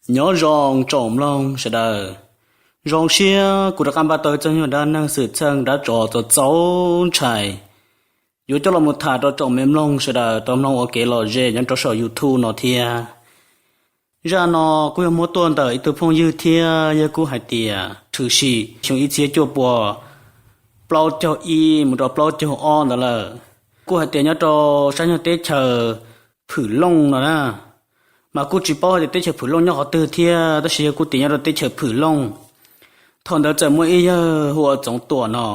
Nyob zoo tsoom mloog sawv daws, zoo siab kuv rov qab npaj tau txog nyuag dab neeg xwm txheej dab tsov txaus ntshai yuav coj los mus tham rau tsoom me mloog sawv daws tau mloog ua kev lom zem nyob rau saum YouTube no thiab. Zaj no kuj yog muab tuaj ntawm ib tug phooj ywg thiab yog kuj hais tias tshwm sim xyoo ib txhiab cuaj pua plaub caug ib mus rau plaub caug ob ntawd lawm. Kuj hais tias nyob rau sab nyuag teb chaws Phwm Looj no na, mas kuj tsis paub hais tias teb chaws Phwm Looj nyob qhov twg thiab, tab sis yog kuj tias nyob rau teb chaws Phwm Looj. Thaum ntawd txawm muaj ib yawg hu ua Txoov Tuam no.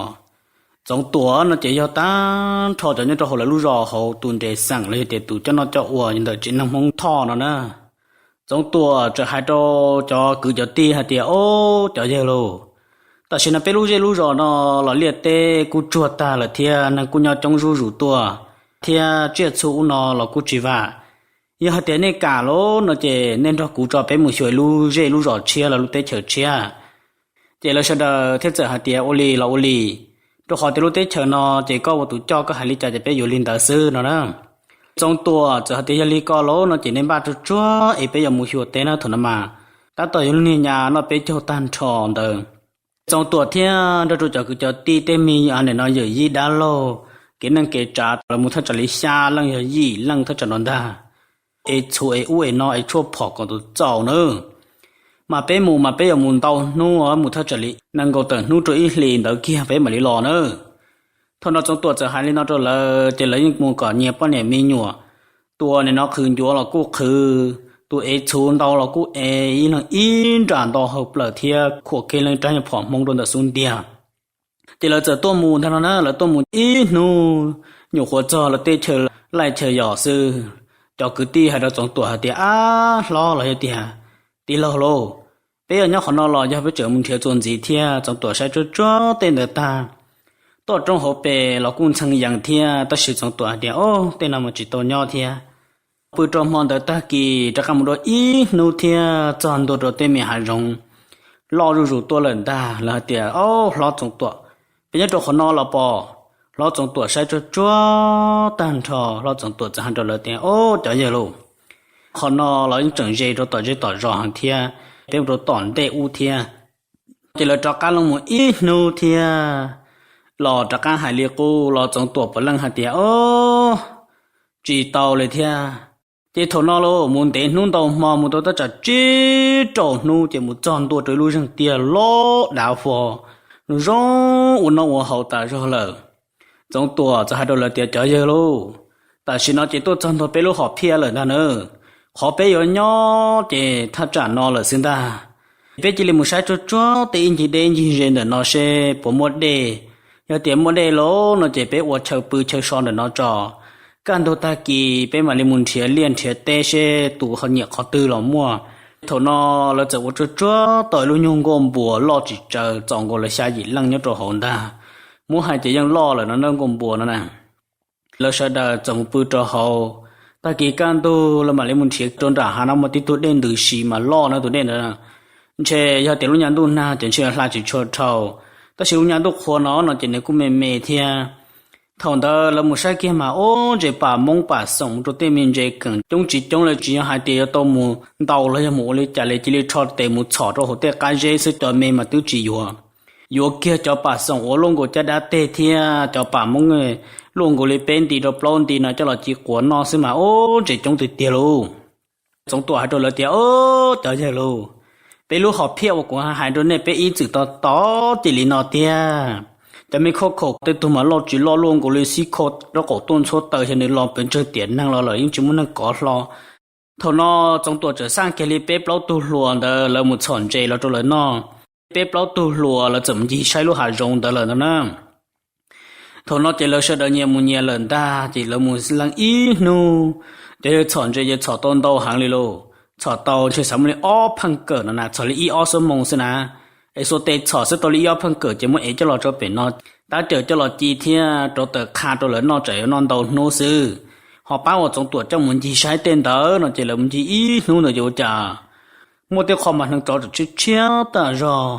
Txoov Tuam no ces yog tag nrho cov nyob rau hauv lawv lub zos hauv tus nres xeem los yog tias tus coj noj coj ua ntawm tsev neeg Hmoob Thoj no na. Txoov Tuam txawm hais rau cov kwv cov tij hais tias, Ob, cov yawg lauj, tam sim no peb lub zej lub zos no los liaj teb kuj tsuag tag lawm thiab neeg kuj nyob coob zuj zus tuaj, thiab tsiaj txhu ub no los kuj tsis vam. Yog hais tias nej kam lawm no ces nej nrog kuv tso peb mus xyuas lub zej lub zos tshiab los lub teb chaws tshiab. Ces lawv sawv daws thiaj txawm hais tias, Ua li los ua li, rau qhov tias lub teb chaws no ces koj ua tus coj, koj hais li cas ces peb yuav li ntawd xwb no na. Txoov Tuam txawm hais tias, Yog li ko lawm no ces nej npaj tsuag tsuag es peb yuav mus xyuas teb na. Thaum no mas tab tom yog lub niag nyuag noj peb caug tag nrho ntawd. Txoov Tuam thiab nrog rau cov kwv cov tij tej me nim no yawm yij dab laug, kev neej kev tsav, lawv mus thaj tsam li xya leej yog yim leej thaj tsam no ntag. Es txhuv es ub es no es tshuaj phom kom tus txaus na. Mas peb mus mas peb yuav mus ntau hnub, mus thaj tsam li nees nkaum tawm hnub rau ib hlis ntawd kiag peb mam li los na. Thaum no Txoov Tuam txawm hais li no rau lawv ces lawv yeej mus kom nyias poj niam me nyuam, tus nim no qhwv ncuav los kuj qhwv, tus ev txhuv ntau los kuj ev ib leeg ib nra ntau hauv plaws thiab khuam kiag leej rab nyuag phom Hmoob rau ntawm xub ntiag. Ces lawv txawm tuaj mus ntag no na, lawv tuaj mus ib hnub nyuam qhuav txog lawv teb chaws laij chaw yos xwb. Cov kwv tij hais rau Txoov Tuam hais tias, Ab hlob, los yog tias tij laug lauj, peb yuav nyob qhov no los yog peb tseem mus nrhiav txuas ntxiv thiab? Txoov Tuam saib tsuag tsuag tej ntawd tag, toj roob hauv pes los kuj ntxhee yees thiab, tab sis Txoov Tuam hais tias, Ob, tej no mas tsis tau nyob thiab. Pw rau hmo ntawd tag kis rov qab mus dua ib hnub thiab txog ntua rau tej me hav zoov loj zuj zus tuaj lawm ntag. Lawv hais tias, Ob hlob Txoov Tuam, peb nyob rau qhov no los pom? Hlob Txoov Tuam saib tsuag tsuag tag nrho, hlob Txoov Tuam txawm hais rau lawv tias, Ob cov yawg lauj, qhov no los yeej tseem ze rau tom zej tom zos heev thiab, peb mus rau tom ntej ub thiab. Ces lawv rov qab los mus ib hnub thiab los rov qab hais li qub los Txoov Tuam puav leej hais tias, Ob, tsis tau li thiab. Ces thaum no los mus ntev hnub ntau hmo mus tau tab tsam tsib rau hnub ces mus txog ntua rau ib lub zeeg tiaj loj dav fo, zoo ua noj ua haus tas zog lawm. Txoov Tuam txawm hais rau lawv tias, Cov yawg lauj, tam sim no ces tuaj txog ntua peb lub hom phiaj lawm ntag na. Qhov peb yuav nyob ces thaj tsam no lawm xwb ntag. Peb cia li mus saib tsuag tsuag tej ib ncig deb ncig ze ntawm no seb puas muaj dej. Yog tias muaj dej lawm no ces peb ua chaw pw chaw so ntawm no tso. Kaj ntug tag kis peb mam li mus nrhiav liaj nrhiav teb seb tus ho nyiam qhov twg los muaj. Thaum no lawv txawm ua tsuag tsuag tau ib lub nyuag nkuaj npuas loj tsis tsawg txaus nkaus lawv xya yim leej nyob rau hauv ntag. Muab hais ces yeej loj lawm no na, nkuaj npuas no na. Lawv sawv daws txawm mus pw rau hauv. Tag kis kaj ntug lawv mam li mus nrhiav rau nram hav no muaj tib tug dej ntws si mas loj na tus dej ntawd. Ntshe yog tias lub nyuag ntuj nag ces ntshe hla tsis tshua dhau, tab sis lub nyuag ntuj qhua no no ces nws kuj me me thiab. Thaum ntawd lawv mus saib kiag mas ub, ntses pam moob pam xoom mus rau tej me ntses keem coob tsis coob li, tsis yog hais tias yuav tau mus ntaus los yog mus ua li cas li, cia li rho tes mus txhom rau hauv tej qab zeb xwb, cov me mas twb tsis yuav. Yuav kiag cov pam xoom uas luaj nkaus caj dab teg thiab cov pam moob luaj nkaus li peb nti rau plaub nti no coj los ci quav noj xwb mas ub, ntses coob tiag tiag lauj. Txoov Tuam hais rau lawv tias, Ob cov yawg lauj, peb lub hom phiaj uas kuv hais rau nej peb ib txwm tos tos cia li no tiag. Cov me khauj khaum tej tug mas loj tsis loj luaj nkaus li xib khau rau qaum tuaj ntxhuab taw, xyov nws los pes tsawg tiam neeg los lawm yeej tsis muaj neeg kov hlo. Thaum no Txoov Tuam txawm xaj kiag li peb plaub tug hluas ntawd lawv mus txhom ntses los rau lawv noj. Peb plaub tug hluas lawv txawm mus ncig saib lub hav zoov ntawd lawm no na. Thaum no ces lawv sawv daws nyias mus nyias lawm ntag, ces lawv mus leej ib hnub, cov yawg txhom ntses ces txhom tau ntau heev li lauj. Txhom tau ntshe xav muaj li ob pheej kawm no na, txhom li ib ob xuab moos xwb na. Es xuas tes txhom xwb tau li ib ob pheej kawm ces muab ev coj los rau pem no, tab cawm coj los ci thiab rauv taws qha rau lawv noj tsam yuav noj ntau hnub xwb. Ho pab uas Txoov Tuam coj mus ncig saib tej ntawd no ces lawv mus ncig ib hnub ntawd ces ua cas muaj tej qho mas hneev tsov tshiab tshiab tas zog,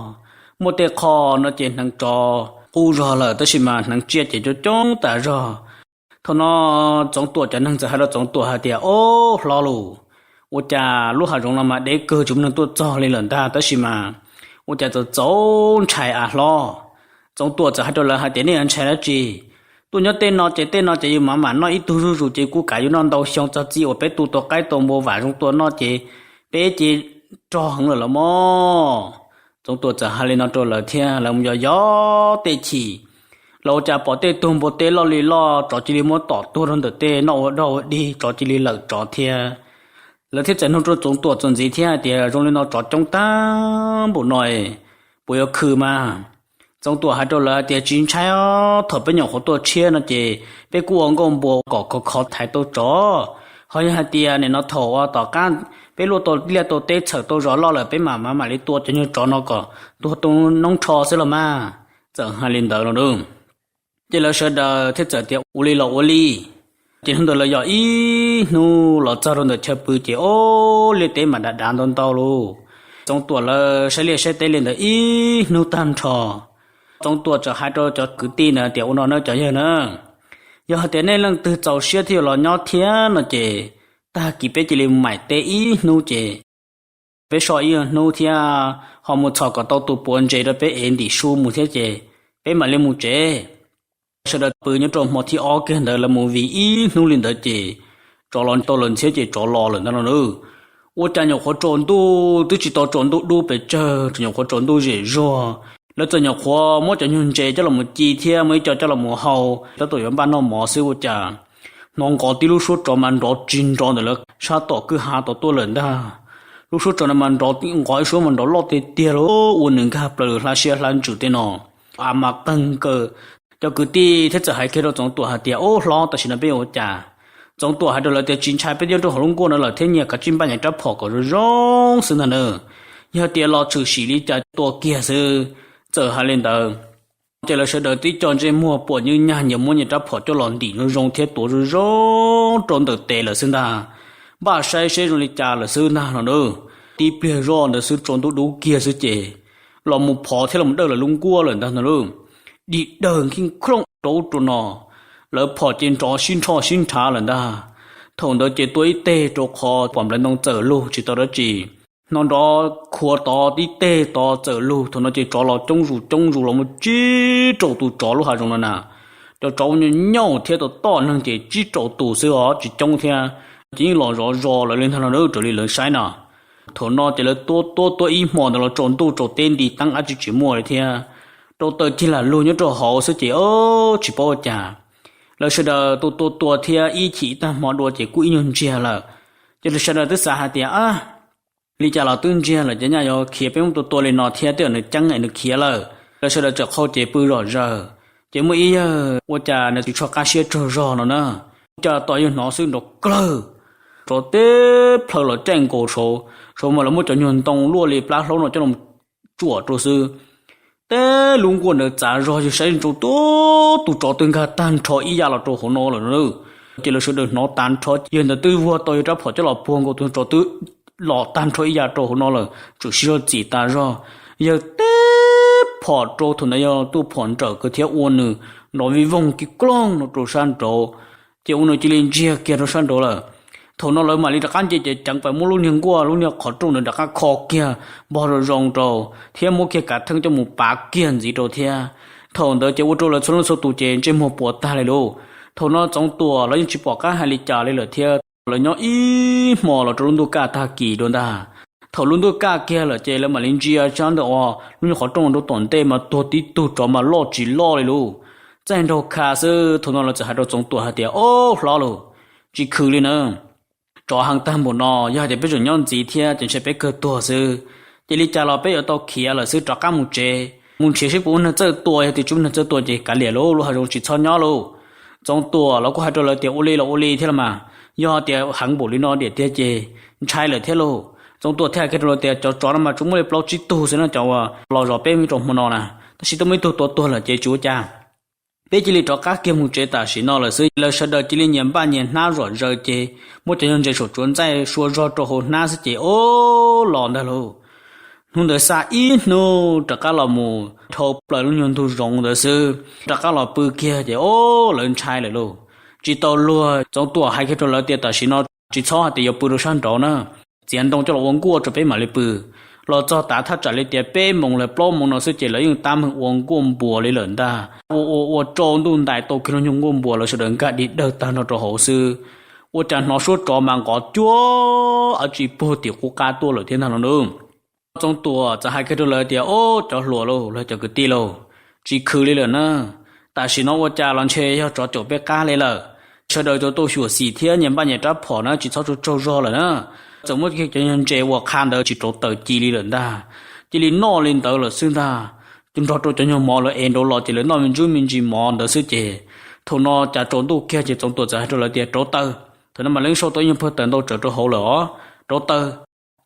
muaj tej qho no ces hneev tsov qub zog lawm tab sis mas hneev tsiaj ces coob coob tas zog. Thaum no Txoov Tuam cov neeg txawm hais rau Txoov Tuam hais tias, Ob hlob lauj, ua cas lub hav zoov no mas deb kawg tsis muaj neeg tuaj txog li lawm ntag, tab sis mas ua cas txaus txaus ntshai av hlob. Txoov Tuam txawm hais rau lawv hais tias, nej yuav ntshai dab tsi? Tuaj nyob tej no ces tej no ces yus mam mam noj ib tug zuj zus ces kuj kav yus noj ntau xyoo txog txij uas peb tu tau qaib tau npua vam zoo tua noj ces peb ces rog heev lawm los mog. Txoov Tuam txawm hais li no rau lawv thiab lawv mus yos yos tej chim, los ua cas pom tej tug npua teb loj li loj, tsov cia li muab tom tuag rau ntawm tej, noj ua dog ua dig tsov cia li lawm tsov thiab. Lawv thiaj txawm nug rau Txoov Tuam txuas ntxiv thiab hais tias, zoo li no tsov coob tag npaum no, puas yuav khw mas? Txoov Tuam hais rau lawv tias, tsis ntshai os, thaum peb nyuam qhuav tuaj tshiab no ces peb kuj ua nkauj npua kom khov khov thaiv tau tsov. Ho yog hais tias nim no thaum uas tom qab peb luaj tau liaj tau teb txhawm tau zos loj lawm peb mam mam mam li tua cov nyuag tsov no kom tuag tu noob rho xwb los mas. Txawm hais li ntawd los, ces lawv sawv daws thiaj txawm tias ua li los ua li. Ces hnub ntawd lawv yos ib hnub los txog rau ntawm chaw pw ces o, liaj teb mas dav dav ntau ntau lauj. Txoov Tuam lawv saib liaj saib teb li ntawd ib hnub tag nrho, Txoov Tuam txawm hais rau cov kwv tij na tias, ua no na cov yawg na, yog hais tias nej leej twg txaus siab thiaj yuav los nyob thiab no ces tag kis peb cia li maim teb ib hnub ces peb so ib hnub thiab ho mus txhom kom tau tus puav ntses rau peb ev ntim su mus thiab ces peb mam li mus tsev. Sawv daws pw nyob rau hmo thib ob kiag ntawd lawv mus vij ib hnub li ntawd ces tsov los tau lawv ntxhiab ces tsov los lawm ntag no na. Ua cas nyuam qhuav tsaus ntuj twb tsis tau tsaus ntuj dub pes tsawg, tseem nyuam qhuav tsaus ntuj zem zuag, lawv txawm nyuam qhuav muab cov nyuag ntses coj los mus ci thiab muaj ib co coj los mus hau, tab tom yuav npaj noj mov xwb ua cas hnov nqov tib lub suab tsov mas nrov tsis nrov ntawm lawv sab tom kwj ha tod tuaj lawm ntag. Lub suab tsov no mas nrov nqov ib suab mas nrov loj tiag tiag li, ua nws nkag plaws hla siab hla ntsws tej no, a mas qeeg kawg. Cov kwv tij thiaj txawm hais kiag rau Txoov Tuam hais tias, ub hlob, tam sim no peb yuav ua cas? Txoov Tuam hais rau lawv tias, tsis ntshai, peb nyob rau hauv lub nkuaj no lawm thiab nyias kav tsij npaj nyias rab phom kom zoo zoo xwb ntag na. Yog tias los tshwm sim li cas tua kiag xwb. Txawm hais li ntawd ces lawv sawv daws tib co ntsej muag puas nyuj nyag nyias muab nyias rab phom coj los ntim zoo zoo thiab tuav zoo zoo rau ntawm tes lawm xwb ntag. Npaj saib seb zoo li cas lawm xwb ntag no na. Tib pliag zoj ntawd xwb tsaus ntuj dub kiag xwb ces los mus phov thiab los mus dawj lawv lub nkuaj lawm ntag no lauj. Dim dawg nkij nklooj rau ub rau no, lawv phom ces nrov sib nrho sib nrhav lawm ntag. Thaum ntawd ces tua ib teg rau qhov pom nplawv ntoo txawm lug tsis tau dab tsi. Hnov nrov khuav tod tib teg tod txawm lug, thaum no ces tsov los coob zus coob zus los mus tsib rau tus tsov lub hav zoov no na. Cov tsov ua nyuj nyuj thiab tau toj neeg ces tsib rau tus xwb os, tsis coob thiab. Ces yeej los zov zos lawv li ntag no na, raws li lawv saib no. Thaum no ces lawv tuaj tuaj tuaj ib hmo ntawd los tsaus ntuj tsaus teb nti teeb dab tsi tsis muaj li thiab. Rau taws cig lam lug nyob rau hauv xwb ces tsis paub ua cas. Lawv sawv daws tua tua tua thiab ib chim ib tag hmo dua ces kuj ib nyuag ntsiag lawm. Ces lawv sawv daws twb xav hais tias, a, li cas los twb ntsiag lawm ces nyaj yuav khiav, peb muab tua tua li no thiab tej zaum nws ceeb es nws khiav lawm. Lawv sawv daws txawm qhau ces pw zom zaws. Ces muaj ib yawg ua cas nws tsis tshua qab siab tsaug zog no na, ua cas tos yawg hnov xwb nrov klawg, tsov teb plhaw los caij nkaus saud, saud mas lawv muab cov nyuag ntoo luaj li plab hlaub no coj los tsuam rau xwb. Teb lub nkuaj ntawd txav zog, yawg saib ntsoov, tus tsov twb nkag tag nrho ib yav los rau hauv no lawm. Ces lawv sawv daws hnov tag nrho, yawg ntawd twb vuag tau yawg rab phom coj los puag nkaus, tus tsov twb los tag nrho ib yav rau hauv no lawm, tseem sib zog txim tas zog. Yawg teb phom rau, thaum ntawd yog tuaj phom nrawm kawg thiab ua nws nrov vij voog kij kloog no rau sab nraud, ces ua nws cia li ntsiag kiag rau sab nraud lawm. Thaum no lawv mam li rov qab nce ceev ceev pais muab lub niag nkuaj lub niag qhov rooj ntawd rov qab kho kiag npog zoo zoo rau, thiab muab kiag kav theej coj mus pav kiag ntxiv rau thiab. Thaum ntawd ces ua rau lawv txhua leej txhua tus ces ntsej muag puas tag li lauj. Thaum no Txoov Tuam los yeej tsis pom qab hais li cas li lawm thiab, lawv nyob ib hmo los rau lub ntuj kaj tag kis dua ntag. Thaum lub ntuj kaj kiag lawm ces lawv mam li ntsia sab ntawm uas lub nyuag qhov rooj rau tom ntej mas tuag tib tug tsov mas loj tsis loj li lauj, txaij nraug kha xwb. Thaum no lawv txawm hais rau Txoov Tuam hais tias, ob hlob lauj, tsis khwv li na, tsov heev tag npaum no, yog hais tias peb tseem nyob ntxiv thiab ces ntshe peb kawg tuag xwb. Ces li cas los peb yuav tau khiav lawm xwb, rov qab mus tsev, mus nrhiav seb puas muaj neeg txawj tua, yog tias tsis muaj neeg txawj tua ces kav liam lauj, lub hav zoov tsis txhob nyob lauj. Txoov Tuam los kuj hais rau lawv tias, ua li los ua li thiab los mas, yog tias heev npaum li no diam tiag ces ntshai lawm thiab lauj. Txoov Tuam thiaj hais kiag rau lawv tias, cov tsov no mas tsuas muaj li plaub tsib tug xwb no, cov uas los zov peb rau hmo no na, tab sis twb muaj ib tug tua tuag lawm ces tsis ua cas, peb cia li rov qab kiag mus tsev tam sim no lawm xwb. Lawv sawv daws cia li nyias npaj nyias hnab zom zaws ces muab cov nyuag ntses saum tsuav ntxaij sua zog rau hauv hnab xwb ces o, los ntag lauj. Hnub ntawd xa ib hnub rov qab los mus dhau plaws lub nyuag ntug zoov ntawd xwb, rov qab los pw kiag ces o, lawv ntshai lawm lauj. Tsis tau luag, Txoov Tuam hais kiag rau lawv tias, tam sim no tsis txhob hais tias yuav pw rau sab nraud na, txiav ntoo coj los ua nkuaj rau peb mam li pw. Los txog tav thaj tsam li tias peb moos los plaub moos no xwb ces lawv yeej tab meeg ua nkuaj npuas li lawm ntag. Ua ua ua rau ntuj ntais tau kiag lub nyuag nkuaj npuas, lawv sawv daws nkag dig dawg tag nrho rau hauv xwb. Ua cas hnov suab tsov mas nqov cuag av tsis puag tim qub qab tuaj lawm thiab ntag no nawb. Txoov Tuam txawm hais kiag rau lawv tias, Ob, cov hluas lauj, los cov kwv tij lauj, tsis khwv li lawm na. Tam sim no ua cas los ntshe yog tsov caum peb qab li lawm. Sawv daws tau tuaj xyuam xim thiab nyias npaj nyias rab phom na, tsis txhob tsaug tsaug zog lawm na. Txawm muab cov nyuag ntses uas qha ntawd tsis rauv taws ci li lawm ntag, cia li noj li ntawd lawm xwb ntag. Nrog rau cov nyuag mov lawv ev nraud los ces lawv noj me ntsis me ntsis mov ntawd xwb ces thaum no cas tsaus ntuj kiag ces Txoov Tuam txawm hais rau lawv tias, Rauv taws. Thaum no mam li xauj tau ib nyuag pawg taws ntau tsawv rau hauv lawm os. Rauv taws,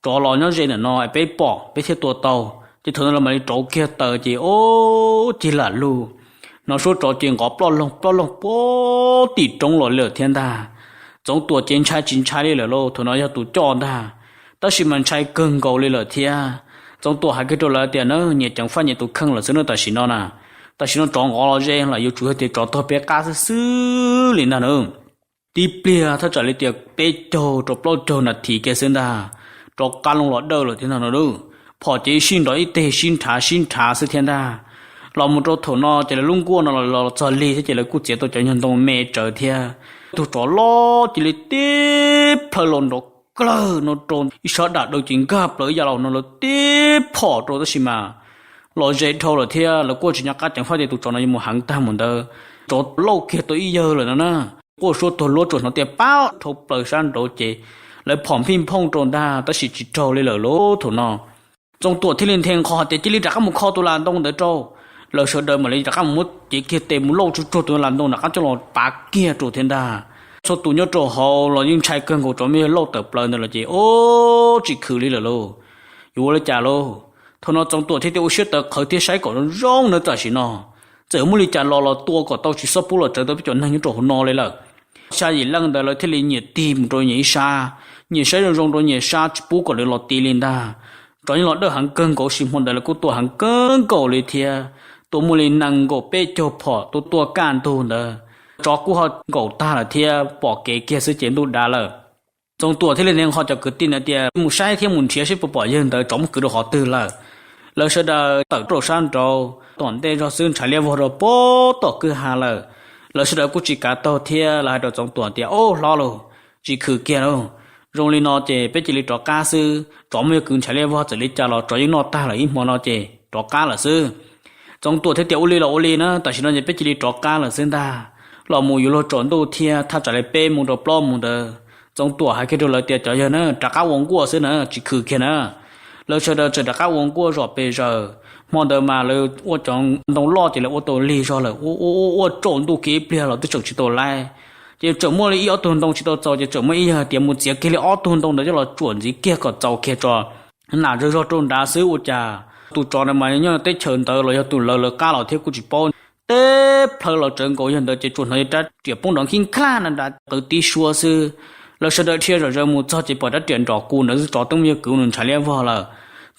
tsov los nyob ze ntawm no es peb pom peb thiaj tua tau. Ces thaum no lawv mam li rauv kiag taws ces, ob, cig lam lug, hnov suab tsov ces nqov ploj loog ploj loog puag tim roob los li lawm thiab ntag. Txoov Tuam ces ntshai tsis ntshai li lawm lauj, thaum no yog tus coj ntag, tab sis mas ntshai kawg nkaus li lawm thiab. Txoov Tuam hais kiag rau lawv tias, Na, nyias ceev faj nyias tus kheej lawm xwb na tam sim no na. Tam sim no tsov nqov los ze lawm, yuav tsum yog tias tsov tuag peb qab xwb xwb li ntag na. Tib pliag thaj tsam li tias peb caug rau plaub caug nas this kiag xwb ntag, rov qab loo los dawj lawm thiab ntag no. Phom ces sib nrov ib teg sib nrhav sib nrhav xwb thiab ntag. Los mus rau thaum no ces lawv lub nkuaj no los txog lig thiab ces lawv kuj txiav tau cov nyuag ntoo me tsawv thiab. Tus tsov loj cia li tib plhaw los nrov kawg no rau ib sab dam daws ces nkag plaws ib yav los no lawv tib phom rau tab sis mas los ze dhau lawm thiab lawv kuj tsis nco qab ceev faj tias tus tsov no yuav mus heev tag mus ntawd. Tsov lauj kiag tau ib yawg lawm no na. Quaj suab tuag luab tsuas hnov tias pab dhau plaws sab nraud ces lawv phom phij phooj rau ntag tab sis tsis raug li lawm lauj. Thaum no Txoov Tuam thiaj li nthe nqho tias, Cia li rov qab mus kho tus las ntoo ntawd rau. Lawv sawv daws mam li rov qab mus muab cev kiag tes mus lauj tsuag tsuag tus las ntoo rov qab coj los pav kiag rau thiab ntag. Txhua tus nyob rau hauv los yeej ntshai kawg nkaus tsov muaj yawg lauj tawm plaws ntawd los ces, Ob, tsis khwv li lawm lauj, yuav ua li cas lauj? Thaum no Txoov Tuam thiaj tias ua siab tawv qhawv thiab saib kom zoo zoo nawb, tam sim no txawm muaj li cas los los tua kom tau, tsis txhob pub los tsawv tau peb cov neeg nyob rau hauv no li lawm. Xya yim leej ntawd lawv thiaj li nyias tig mus rau nyias ib sab, nyias saib zoo zoo rau nyias sab tsis pub kom lawv los ti li ntag. Tsov yeej los dawj heev kawg nkaus sis hmo ntawd lawv kuj tua heev kawg nkaus li thiab, tua muaj li nees nkaum peb caug phom tua tuaj kaj ntug ntawd. Tsov kuj ho nkaum tag lawm thiab pom kev kiag xwb ces ntuj dav lawm. Txoov Tuam thiaj li nthe nqho cov kwv tij ntawd tias, Mus saib thiab mus nrhiav seb puas pom yawg ntawd tsov muab kwv rau qhov twg lawm. Lawv sawv daws tawm rau sab nraud tom ntej zog xwb ntshav liab vog rau puag tom kwj ha lawm. Lawv sawv daws kuj tsis kav taug thiab lawv hais rau Txoov Tuam tias, Ob, hlob lauj, tsis khwv kiag lauj, zoo li no ces peb cia li rov qab xwb, tsov muaj yawg kwv ntshav liab vog txawm li cas los tsov yeej noj tag lawm ib hmo no ces rov qab lawm xwb. Txoov Tuam thiaj tias, Ua li los ua li na, tam sim no ces peb cia li rov qab lawm xwb ntag. Los mus yuav luag tsaus ntuj thiab, thaj tsam li peb moos rau plaub moos ntawd. Txoov Tuam hais kiag rau lawv tias, Cov yawg na, rov qab ua nkuaj xwb na, tsis khwv kiag na. Lawv sawv daws txawm rov qab ua nkuaj zom pes zaws. Hmo ntawd mas lawv ua cov ntoo loj ces lawv ua tau lig zog lawm, ua ua ua tsaus ntuj kiag ib pliag los twb tseem tsis tau laib. Ces tseem muaj li ib ob tug ntoo tsis tau txaus ces tseem muaj ib yawg tias mus txiav kiag li ob tug ntoo ntawd coj los tsuam ntxiv kiag kom txaus kiag tso, nam zawg zog rau nrad xwb. Ua cas tus tsov ntawd mas nyob teb chaws ntawd los yog tus lawv lawv qab los thiab kuj tsis paub. Teb plhaw los tsawv nkaus yawg ntawd ces tsuas hnov yawg rab riam poob nrov nkij nkaj na nrad qwv tib suab xwb. Lawv sawv daws dhia zom zaws mus txog ces pom rab riam nrov qus ntawd xwb, tsov twb muaj yawg kwv nws ntshav liab vog lawm.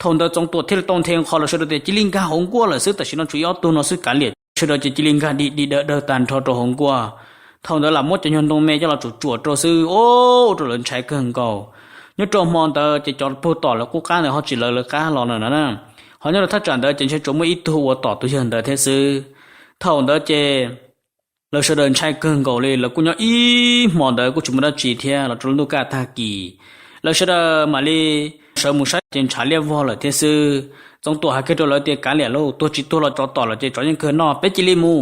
Thaum ntawd Txoov Tuam thiaj li tau nthe nqho, lawv sawv daws tias, Cia li nkag hauv nkuaj lawm xwb, tam sim no tshuav ib ob tug no xwb, kav liam. Sawv daws ces cia li nkag dig dig dawg dawg tag nrho rau hauv nkuaj. Thaum ntawd lam muab cov nyuag ntoo me coj los tsuam tsuam rau xwb, ua rau lawv ntshai kawg nkaus. Nyob rau hmo ntawd ces cov puag tom lawv qub qab ntawd ho tsis lawv lawv qab los lawm na. Ho nyob rau thaj tsam ntawd ces ntshe tsuas muaj ib tug uas tom tus yawg ntawd thiab xwb. Thaum ntawd ces lawv sawv daws ntshai kawg nkaus li, lawv kuj nyob ib hmo ntawd kuj tsis muaj dab tsi thiab los rau lub ntuj kaj tag kis. Lawv sawv daws mam li sawv mus saib ces ntshav liab vog lawm thiab xwb. Txoov Tuam hais kiag rau lawv tias, Kav liam lauj, tuag tsis tuag los tsov tom lawm ces tsov yeej kawg noj, peb cia li mus.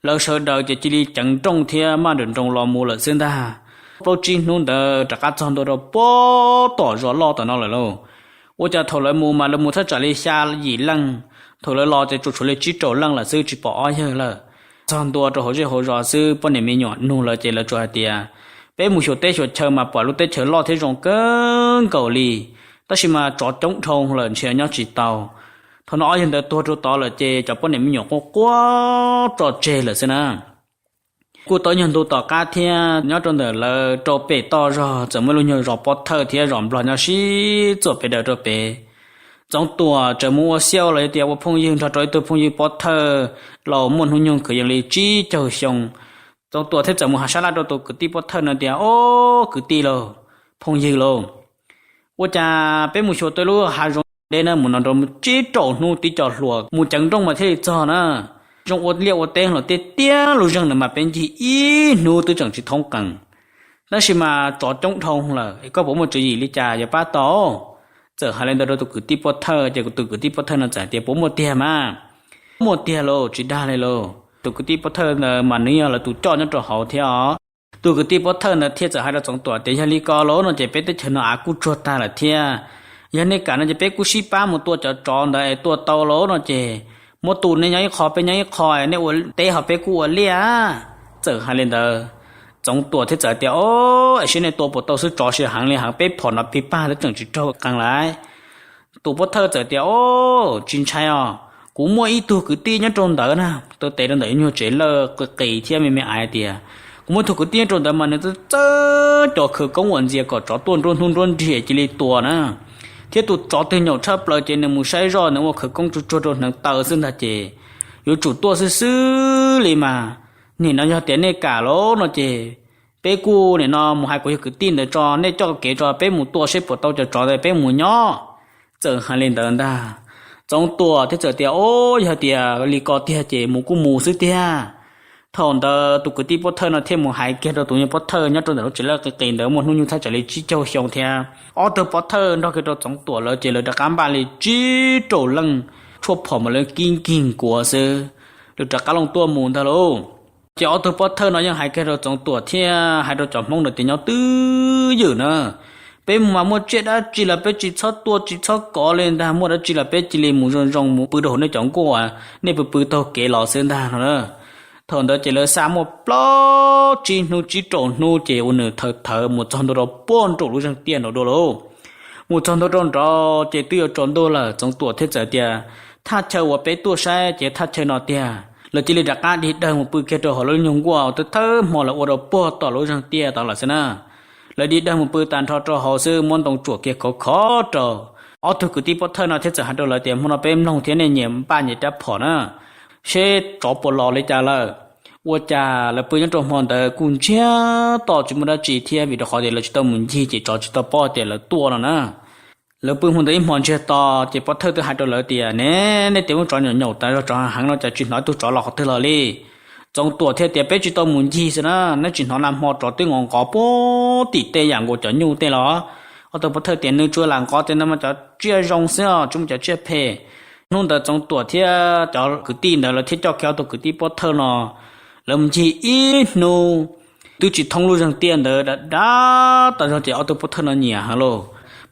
Lawv sawv daws ces cia li ceev nrooj thiab maj nroos nroos los mus lawm xwb ntag. Plaub tsib hnub ntawd rov qab txog ntua rau puag tom zos loj tom no lawm lauj. Ua cas thaum lawv mus mas lawv mus thaj tsam li xya yim leej, thaum lawv los ces tsuas tshuav li tsib rau leej lawm xwb, tsis pom ob yawg lawm. Txog ntua rau hauv zej hauv zos xwb, poj niam me nyuam nug lawv ces lawv tsuas hais tias, Peb mus xyuas teb xyuas chaw mas pom lub teb chaws loj thiab zoo kawg nkaus li, tab sis mas tsov coob dhau lawm ntshe nyob tsis tau. Thaum no ob yawg ntawd tuag rau tod lawm ces cov poj niam me nyuam quaj quaj tso tseg lawm xwb na. Kuj tau nyuag ntu tom qab thiab, nyob rau ntawm lawv rau pem toj zog txawm muaj lub nyuag zos Pob Thawj thiab zos Nplog nyob sib txuam pes daws rau pem. Txoov Tuam txawm mus ua xiaj los yog tias ua phooj ywg nrog rau ib tug phooj ywg Pob Thawj los muaj hnub nyoog kwv yees li tsib caug xyoo. Txoov Tuam thiaj txawm mus hais sab laj rau tus kwv tij Pob Thawj no tias, Ob, kwv tij lauj, phooj ywg lauj, Ua cas peb mus xyuas tau lub hav zoov deb na, mus no nrov mus tsib rau hnub tib co hluas mus ceev nrooj mas thiaj li txog na. Zoo ua liaj ua teb hluas tiag tiag, lub zeeg ntawd mas peb ncig ib hnub twb tseem tsis thoob qees, tab sis mas tsov coob dhau lawm, koj puas muaj tswv yim li cas yuav pab tau? Txawm hais li ntawd rau tus kwv tij pov thawj, ces tus kwv tij pov thawj no txawm tias, puas muaj tiag mas? Muaj tiag lauj, tsis dag li lauj. Tus kwv tij pov thawj ntawd mas nws yog lawv tus coj nyob rau hauv thiab os. Tus kwv tij pov thawj ntawd thiaj txawm hais rau Txoov Tuam tias, yog li ko lauj no ces peb teb chaws no av kuj tsuag tag lawm thiab. Yog nej kam no ces peb kuj sib pab mus tua cov tsov ntawd es tua tau lauj no ces muab tu nej nyob ib qho peb nyob ib qho, nej ua teb ho peb kuj ua liaj. Txawm hais li ntawd, Txoov Tuam thiaj txawm tias, o, es seb nej tua puas tau xwb, tsov siav heev li, heev peb phom no pig pag twb tseem tsis raug qees lawm. Tus pov thawj txawm tias, o, tsis ntshai os, kuv muaj ib tug kwv tij nyob rau ntawd na, tau tes rau ntawm ib nyuag tsev lawj qis qis thiab me me ais tias, kuv muaj ib tug kwv tij nyob rau ntawd mas nws txawj txawj cov khawv koob uas ntxias kom tsov tuaj nruab hnub nruab nrig cia li tua na, thiab tus tsov twg nyaum tshaj plaws ces nws mus saib zoj, nws ua khawv koob tsuag tsuag rau hneev taw xwb ntag ces yuav tsum tuaj xwb xwb li mas. Nim no yog tias nej kam lauj no ces peb kuj nim no mus hais kuv yog kwv tij ntawd tso, nej coj kev tso, peb mus tua seb puas tau cov tsov ntawd peb mus nyob. Txawm hais li ntawd ntag, Txoov Tuam thiaj txawm tias, o, yog tias li ko tiag ces mus kuj mus xwb tiag. Thaum ntawd tus kwv tij pov thawj no thiaj mus hais kiag rau tus nyuag pov thawj nyob rau ntawm lub tsev lawj qis qis ntawd muaj hnub nyoog thaj tsam li tsib caug xyoo thiab, ob tug pov thawj nrog kiag rau Txoov Tuam lawv ces lawv rov qab npaj li tsib rau leej tshuaj phom mas lawv kib nkig nkuav xwb, lawv rov qab looj tuaj mus ntag lauj. Ces ob tug pov thawj no yeej hais kiag rau Txoov Tuam thiab hais rau cov Hmoob ntawd tias, nyob twj ywm na, peb mus mas muaj tsiaj dab tsi los peb tsis txhob tua tsis txhob kov li ntag, muaj dab tsi los peb cia li mus zoo zoo mus pw rau hauv nej cov nkuaj, nej pw pw taug kev los xwb ntag no na. Thaum ntawd ces lawv xa muaj plaub tsib hnub tsib rau hnub ces ua nws thawv thawv mus txog ntua rau puag nraum lub zeeg tiaj nraud dua lauj. Mus txog ntua rau nraud ces twb yuav tsaus ntuj lawm, Txoov Tuam thiaj txawm tias, thaj chaw uas peb tuaj saib ces thaj chaw no tiag. Lawv cia li rov qab dig dawg mus pw kiag rau hauv lub nyuag nkuaj uas twb thawb hmo lawv ua rau puag tom lub zeeg tiaj tod lawm xwb na. Lawv dig dawg mus pw tag nrho rau hauv xwb, muab ntoo tsuam kiag khov khov rau. Ob tug kwv tij pov thawj no thiaj txawm hais rau lawv tias, hmo no peb mloog thiab nej nyias npaj nyias rab phom na, seb tsov puas los li cas lawm. Ua cas lawv pw nyob rau hmo ntawd kuj ntsiag to tsis muaj dab tsi thiab, vim rau qhov tias lawv tsis tau mus ncig ces tsov tsis tau paub tias lawv tuaj no na. Lawv pw hmo ntawd ib hmos ntsiag to, ces pov thawj twb hais rau lawv tias, ne, nej tias muaj tsov nyaum nyaum tas zog, tsov heev no cas tsis hnov ib tug tsov los qhov twg los li. Txoov Tuam thiaj tias, peb tsis tau mus ncig xwb na, neb tsis hnov na, hmo tsov twb nqov nqov puag tim tej yam nkaus cov nyuj tej los. Ob tug pov thawj tias, nws tsuas lam nqov tej no mas cov tsiaj zoo xwb os, tsis muaj cov tsiaj phem. Hnub ntawd Txoov Tuam thiab cov kwv tij ntawd lawv thiaj coj kiag ob tug kwv tij pov thawj no, lawv mus ncig ib hnub twb tsis thoob lub zeeg tiaj ntawd, dav dav tas zog ces ob tug pov thawj no nyiam heev lauj.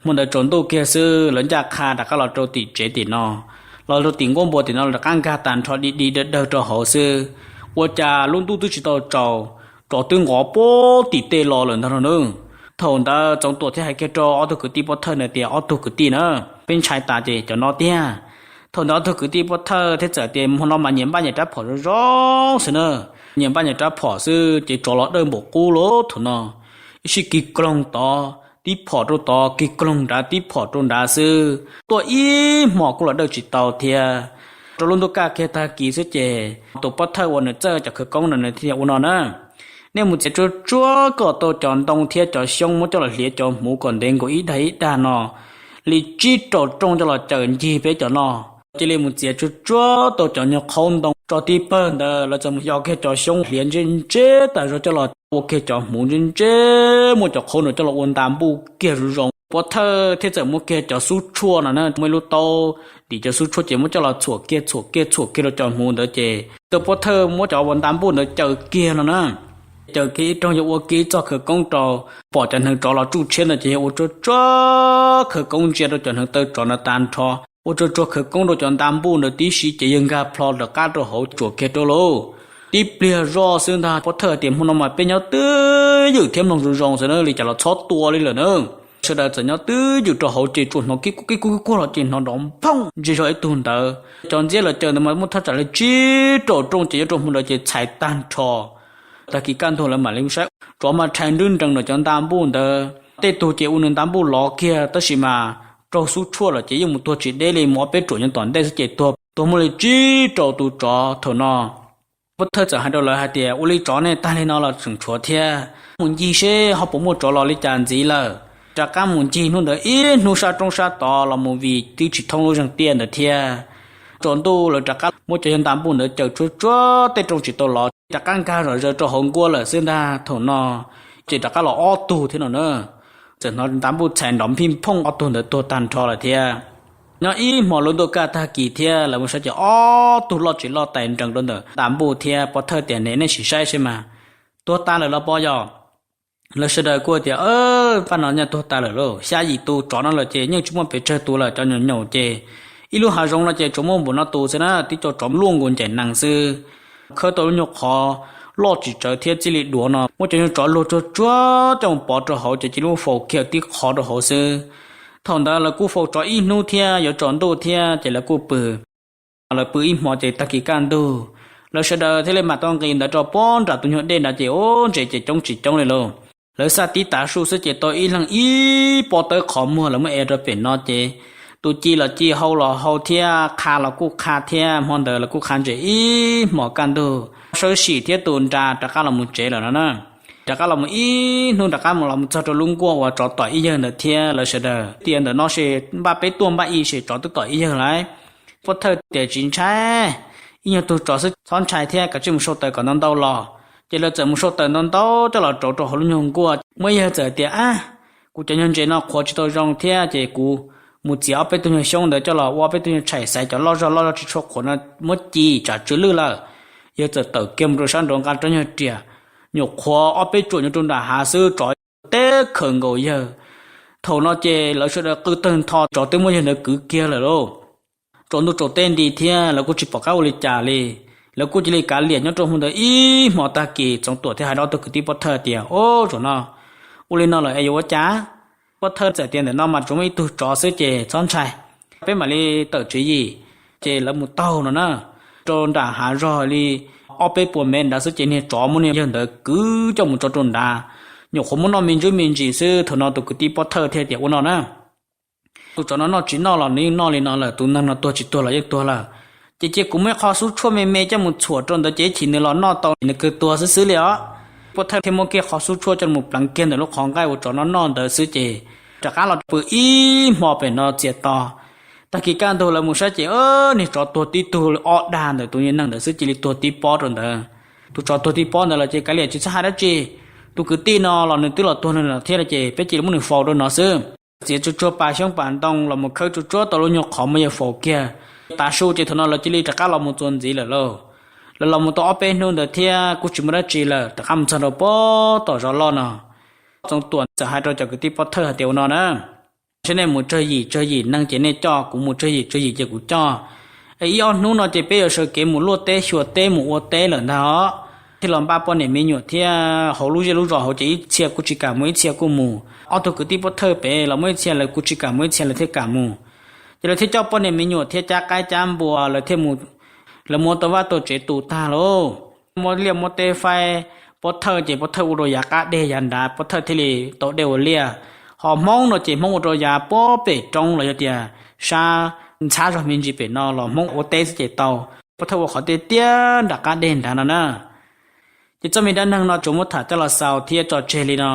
Hmo ntawd tsaus ntuj kiag xwb lawv ncaj qha rov qab los rau tim tsev tim no, los rau tim nkuaj npua tim no, rov qab nkag tag nrho dig dig dawg dawg rau hauv xwb. Ua cas lub ntuj twb tsis tau tsaus, tsov twb nqov puag tim tej los lawm ntag no na. Thaum ntawd Txoov Tuam thiaj hais kiag rau ob tug kwv tij pov thawj ntawd tias, ob tug kwv tij na, peb ntshai tas ces cov no tiag. Thaum ntawd ob tug kwv tij pov thawj thiaj txawm tias, hmo no mas nyias npaj nyias rab phom zoo zoo xwb na. Nyias npaj nyias rab phom xwb ces tsov los dawj npaum qub lawm thaum no. Ib sij kig kloog tod tib phom rau tod, kig kloog nrad tib phom rau nrad xwb, tuaj ib hmos kuj los dawj tsis tau thiab. Rau lub ntuj kaj kiag tag kis xwb ces tus pov thawj uas nws txawj cov khawv koob no nws thiaj ua no na, nej mus txiav tsuag tsuag kom tau cov ntoo thiab cov xyoob muab coj los hliav cov hmuv kom ntev nkaus ib dag ib dag no li tsib rau rooj coj los cawm ncig peb cov no. Cia li mus txiav tsuag tsuag tau cov nyuag qhaub ntoo tso tib pawg ntawd, lawv txawm mus yos kiag cov xyoob hliav ntseb ntseb tas zog coj los ua kiag cov hmuv ntseb ntseb, muab cov qhaub ntawd coj los ua nta npuj kiag zoo zoo. Pov thawj thiaj txawm muab kiag cov xub tshuaj no na, muaj ib lub taub ntim cov xub tshuaj ces muab coj los txhuam kiag txhuam kiag txhuam kiag rau cov hmuv ntawd ces tus pov thawj muab cov ua nta npuj ntawd caws kiag no na. Caws kiag ib rooj yog ua kiag ib txoj khawv koob rau, pom cov hneev tsov los tsuj tshiab ntawd ces yog ua tsuag tsuag khawv koob ntsia rau cov hneev taw tsov ntawd tag nrho, ua tsuag tsuag khawv koob rau cov nta npuj ntawd tib si ces yawg nkag plho rov qab rau hauv tsuam kiag rau lauj. Tib pliag zoj xwb ntag pov thawj tias, hmo no mas peb nyob twj ywm thiab mloog zoo zoo xwb na, li cas los txhob tua li lawm na. Sawv daws txawm nyob twj ywm rau hauv ces tsuas hnov kib kuj kib kuj kib kuj los ces hnov nrov nphooj ntsia zog ib tug ntawd. Cov ntxiab lawv caws ntawd mas muaj thaj tsam li tsib rau rooj ces nyob rau hmo ntawd ces txhais tag nrho. Tag kis kaj ntug lawv mam li saib tsov mas rhais nrwb nrees ntawm cov nta npuj ntawd, tej tug ces ua nws nta npuj lov kiag tab sis mas raug xub tshuaj lawm ces yeej mus tuag tsis deb li, mus ob peb ruam nyob tom ntej xwb ces tuag tuag muaj li tsib rau tus tsov thaum no. Pov thawj txawm hais rau lawv hais tias, ua li tsov nej tag li no los tseem tshuav thiab, mus ncig seb ho puas muaj tsov los li cas ntxiv lawm. Rov qab mus ncig hnub ntawd ib hnub sab roob sab tod los mus vim twb tsis thoob lub zeeg tiaj ntawd thiab. Tsaus ntuj lawv rov qab muab cov yawg nta npuj ntawd caws tsuag tsuag tej rooj tsis tau los, rov qab nkag zom zaws rau hauv nkuaj lawm xwb ntag. Thaum no ces rov qab los ob tug thiab no na. Txawm hnov nta npuj txhais nrov phij phooj, ob tug ntawd tuag tag nrho lawm thiab. Nyob ib hmo lub ntuj kaj tag kis thiab lawv mus saib ces ob tug loj tsis loj tais nrees rau ntawm nta npuj thiab. Pov thawj tias, Ne, nej sim saib saib mas, tuag tas lawm los pov yog? Lawv sawv daws kuj tias, Pab no nyaj tuag tas lawm lauj, xya yim tus tsov no lawm ces yeej tsis muaj pes tsawg tus lawm, cov nyaum nyaum ces ib lub hav zoov no ces tsuas muaj npaum no tus xwb na, tib co tsov luaj nkaus ncaim nees xwb. Khawb tau lub nyuag qhov loj tsis tsawg thiab txij li duav no, muab cov nyuag tsov luag tsuag tsuag coj mus pov rau hauv ces cia li faus kiag tib qhov rau hauv xwb. Thaum ntawd lawv kuj faus tsov ib hnub thiab yuav tsaus ntuj thiab ces lawv kuj pw. Lawv pw ib hmo ces tag kis kaj ntug, lawv sawv daws thiaj li mam tau nqis ntawd rau puag nram tus nyuag dej nrad ces ub, ntses ces coob tsis coob li lauj. Lawv xaj tib tav su xwb ces tau ib leeg ib pob tawb qhov muag lawv muab ev rau pem no ces tus ci los ci, hau los hau thiab, qha los kuj qha thiab. Hmo ntawd lawv kuj qha ntses ib hmo kaj ntug, sawb sim thiab tus nra rov qab los mus tsev lawm no na. Rov qab los mus ib hnub rov qab los mus txog rau lub nkuaj uas tsov tom ib yawg ntawd thiab lawv sawv daws tias, Ntawm no ces npaj peb tuaj npaj ib se tsov twb tom ib yawg lawm. Pov thawj tias, Tsis ntshai, ib nyuag tug tsov xwb, txhob ntshai thiab, kav tsij mus sau taws kom ntau ntau los. Ces lawv txawm mus sau taws ntau ntau coj los rauv rau hauv lub nyuag nkuaj. Muaj ib yawg txawm tias, Ab, kuv cov nyuag ntses no qhuav tsis tau zoo thiab ces kuv mus txiav ob peb tug nyuag xyoob ntawd coj los ua ob peb tug nyuag tshais xaiv cov loj zog loj zog tsis tshua qhuav no muab ci tsam tsw lwj lawm. Yawg txawm tawm kiag mus rau sab nraud nqa rab nyuag riam, nyuam qhuav ob peb tsuam nyuag rau nram hav xwb tsov teb khaws nkaus yawg. Thaum no ces lawv sawv daws qw tawg ntho, tsov twb muab yawg ntawd kwv kiag lawm lauj. Tsaus ntuj tsaus teb nti thiab lawv kuj tsis pom qab ua li cas li. Lawv kuj cia li kav liam nyob rau hmo ntawd ib hmo tag kis. Txoov Tuam thiaj hais rau ob tug kwv tij pov thawj tias, Ub, zaum no ua li no lawm es yuav ua cas? Pov thawj txawm tias, Ntawm no mas tsuas muaj ib tug tsov xwb ces txhob ntshai, peb mam li tawm tswv yim. Ces lawv mus taug no na, rau nram hav zog li ob peb puas mev ntawd xwb ces niag tsov muab niag yawg ntawd kwv coj mus tso rau nrad, nyuam qhuav muab noj me ntsuj me ntsis xwb. Thaum no tus kwv tij pov thawj thiaj tias, Ua no na, tus tsov no noj tsis noj los nws yeej noj li no lawm, tus neeg no tuag tsis tuag los yeej tuag lawm. Ces cia kuv muab ib qho xub tshuaj me me coj mus txhuam rau ntawd ces ib chim nws los noj tau nws kawg tuag xwb xwb li os. Pov thawj thiaj muab kiag qhov xub tshuaj coj mus pleev kiag ntawm lub qhov nqaij uas tsov no noj ntawd xwb ces rov qab los pw ib hmo pem no txias to. Tag kis kaj ntug lawv mus saib ces niag tsov tuag tib tug ob dag ntawm tus niag neeg ntawd xwb cia li tuag tib pob rau ntawd. Tus tsov tuag tib pob ntawd lawm ces kav liam tsis txhob hais dab tsi. Tus kwv tij no los nws twb los tuag nws lawm thiab ces peb cia li muab nws faus rau no xwb. Txiav tsuag tsuag pas xyoob pas ntoo los mus khawb tsuag tsuag tau lub nyuag qhov muab yawg faus kiag. Tav su ces thaum no lawv cia li rov qab los mus txuas ntxiv lawm lauj. Lawv los mus tau ob peb hnub ntawd thiab kuj tsis muaj dab tsi lawm, rov qab mus txog rau puag tom zos loj no. Txoov Tuam txawm hais rau cov kwv tij pov thawj hais tias, Ua no na, saib nej mus tsawg yim tsawg yim neeg ces nej coj, kuv mus tsawg yim tsawg yim ces kuv coj. Es ib ob hnub no ces peb yuav sawv kev mus luaj teb xyuas teb mus ua teb lawm ntag os. Thiaj los npaj poj niam me nyuam thiab, hauv lub zej lub zos hauv ces ib txhia kuj tsis kam mus ib txhia kuj mus. Ob tug kwv tij pov thawj pem los muaj ib txhia lawv kuj tsis kam mus ib txhia lawv thiaj kam mus. Ces lawv thiaj coj poj niam me nyuam thiab cab qaib cab npua lawv thiaj mus. Lawv mus ua tau vaj tau tsev tu tag lauj, muab liaj muab teb faib. Pov thawj ces pov thawj ua rau yav qab deg yav nrad, pov thawj thiaj li tau dej ua liaj. Ho Hmoob no ces Hmoob ua rau yav puag pem roob los yog tias sab ntxhab zog me ntsis pem no los Hmoob ua teb xwb ces tau. Pov thawj ua qhov tiaj tiaj nram qab deg nrad no na. Ces txoj me dab neeg no tsuas muab tham coj los xaus thiab tso tseg li no.